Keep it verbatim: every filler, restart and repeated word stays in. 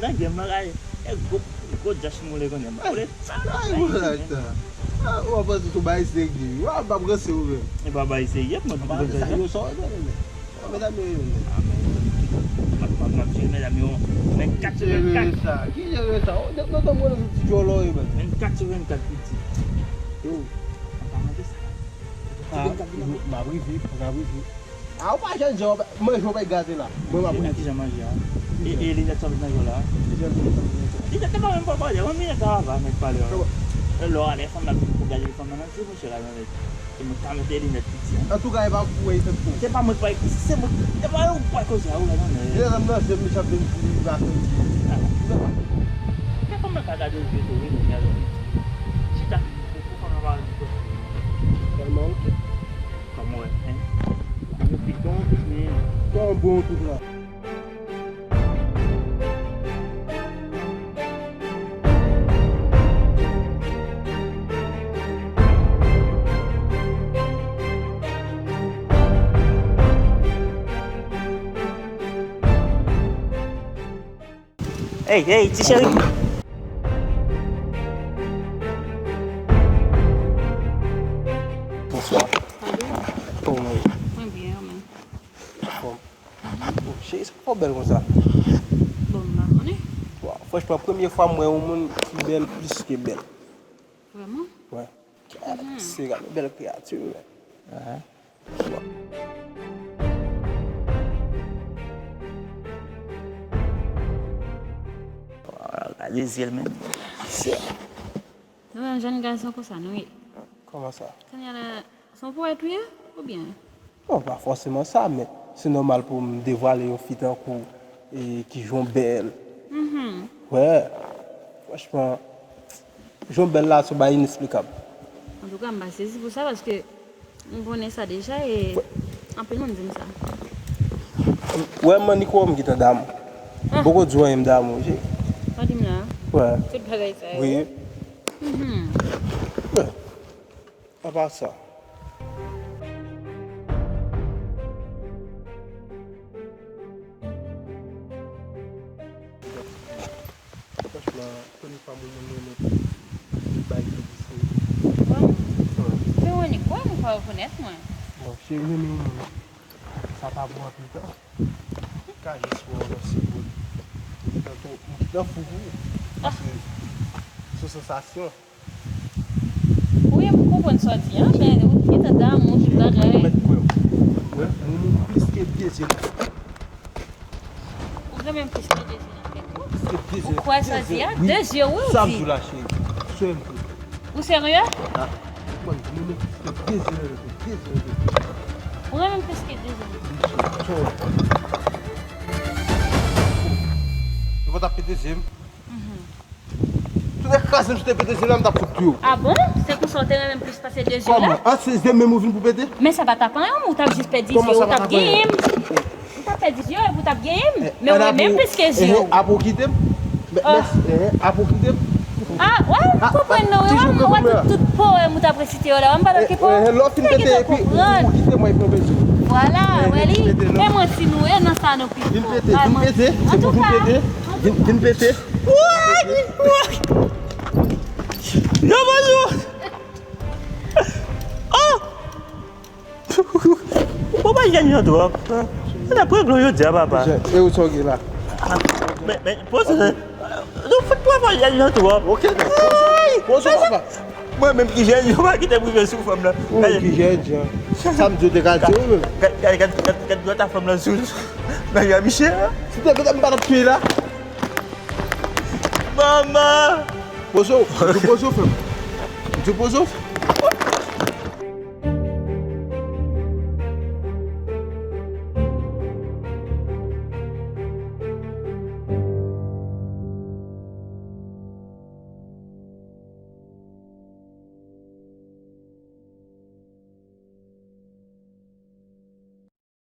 Nan game nan, kay, e gwo, gwo djach moule konnen. Moule sa la. Ay, moule sa. Ah, w ap panse sou bagay serye. W ap ranse ou menm. E pa bagay serye, mwen. Yo, sa w ap fè, men. Medam yo, yo, men. M ap, m ap, m ap jere medam yo vennkat sou vennkat. Ki jere sa? Ki jere sa? Oh, nan, nan, nan, mwen, nan ti djòlò, yo, men. Vennkat sou vennkat, piti. Yo. An pa mande sa. Ah, m ap rive, m ap rive. Ah, ou pa janm di, manje w pa gate la. Mwen, m ap rive. Kijan manje a? E, e linèt sa w met nan je w la? Kijan linèt sa w met nan je w? Linèt la pa menm pa pale, mwen linèt la ava, mèt pale. Lè w ale fanm nan pou gade fanm nan, nan je mouche la, nan nèt. E mwen ka mete linèt piti a. Antouka, e pa pou wè, e fèk pou. Se pa mwen k pa, se mwen, se pa yo k pa koze a, ou la nan nèt. Lè zanm nan, se mechan vin di, li pa fè. Ah. Kè fanm nan ka gade w je tou, wi, mwen gade w. Chita, pou fanm nan pa di. Tèlman ou te. Kòman w wè, hein? Ou piton, ou piton. Kòman bon tout la? Hey, hey, ti cheri. Bonswa. Salut. Kòman w ye? Mwen byen, ou menm? Anfòm. Oh, cheri, sa fè w bèl konsa? Bon, m pa konnen. Waw, franchman, premye fwa m wè yon moun ki bèl plis ke bèl. Vrèman? Wè. Mhm. Se gade bèl kreyati, men. Ahn. Waw, gade zye l, men. Se. Nou menm jèn gason konsa nou ye. Kòman sa? Kounye a la, se yon powèt ou ye, oubyen? Non, pa fòseman sa, men se nòmal pou m devwale yon fi tankou, e, ki jan w bèl. Mhm. Wè, franchman, jan w bèl la, se yon bagay inesplikab. Antouka, m pa sezi pou sa, paske m konnen sa deja, e anpil moun di m sa. Wè, man, ni kwè m gentan damou. Ah. M poko di w anyen m damou, wi. Pa di m la. Wè. Tout bagay sa yo. Wi. Mhm. Wè. Apa sa. Franchman, premye fwa mwen renmen yon moun ki bay li diske. Bon. Wi. Veronique, wè nou pa rekonèt mwen. Bon, cheri, renmen yon moun, sa pa pou anpil tan. Ka jis wè w nan sipot. Ou gentan tou, ou gentan fou pou ou. Paske se yon sansasyon. Wi, m konprann sa w di a, men ou gentan damou, tout bagay. Ou mèt kwè w. Wè, moun ou plis ke de zye nan tèt. Ou renmen m plis ke de zye nan tèt ou? Plis ke de zye. Ou kwè sa w di a? De zye, wi, ou di. Sa m di w la, cheri. Serye. Ou serye? Ah, mwen, mwen, mwen, de zye nan tèt ou, de zye nan tèt ou. Ou renmen m plis ke de zye nan tèt ou? Wi, cheri. Yo pa t ap pete zye m. Mhm. Si w te kraze m, si w te pete zye m la, m t ap fout tou yo. Ah bon? Se konsa w te renmen m plis pase de zye w la? Kòman? An se zye m menm ou vin pou pete? Men sa pa t ap anyen, ou t ap jis pèdi zye w, ou t ap genyen m. Ou t ap pèdi zye w epi ou t ap genyen m. Men ou renmen m plis ke zye w. Apre w kite m? Mèsi. Apre w kite m? Ah, wè, m konprann nou, wi, wè, m wè tout, tout powèm ou t ap resite yo la, wè, m pa t ap ki powèm. Lè w fin pete epi ou kite mwen epi yon bèl zye. Vwala, wè li. E manti nou ye nan sa nou pi fò. Vin pete, vin pete, se pou vin pete. Vin, vin pete. Woy! Woy! Yo, bonjou! Oh! Ou pa jèn jan twòp. Mwen ap pran glo jodi a, papa. E ou sa w gen la? Men, men, poze. Nou fout twòp, jèn jan twòp. Ok. Woy! Poze, papa. Mwen menm ki jèn, yo pa kite m rive sou fanm nan. Ou menm ki jèn jan. Sa m di w te ka di w menm. Gad, gad, gad, gad, gad dwèt a fanm nan sou, nan Jean Michel. Si te gentan m pa t ap touye la. Manman! Poze w, poze w, frè m. Di poze w.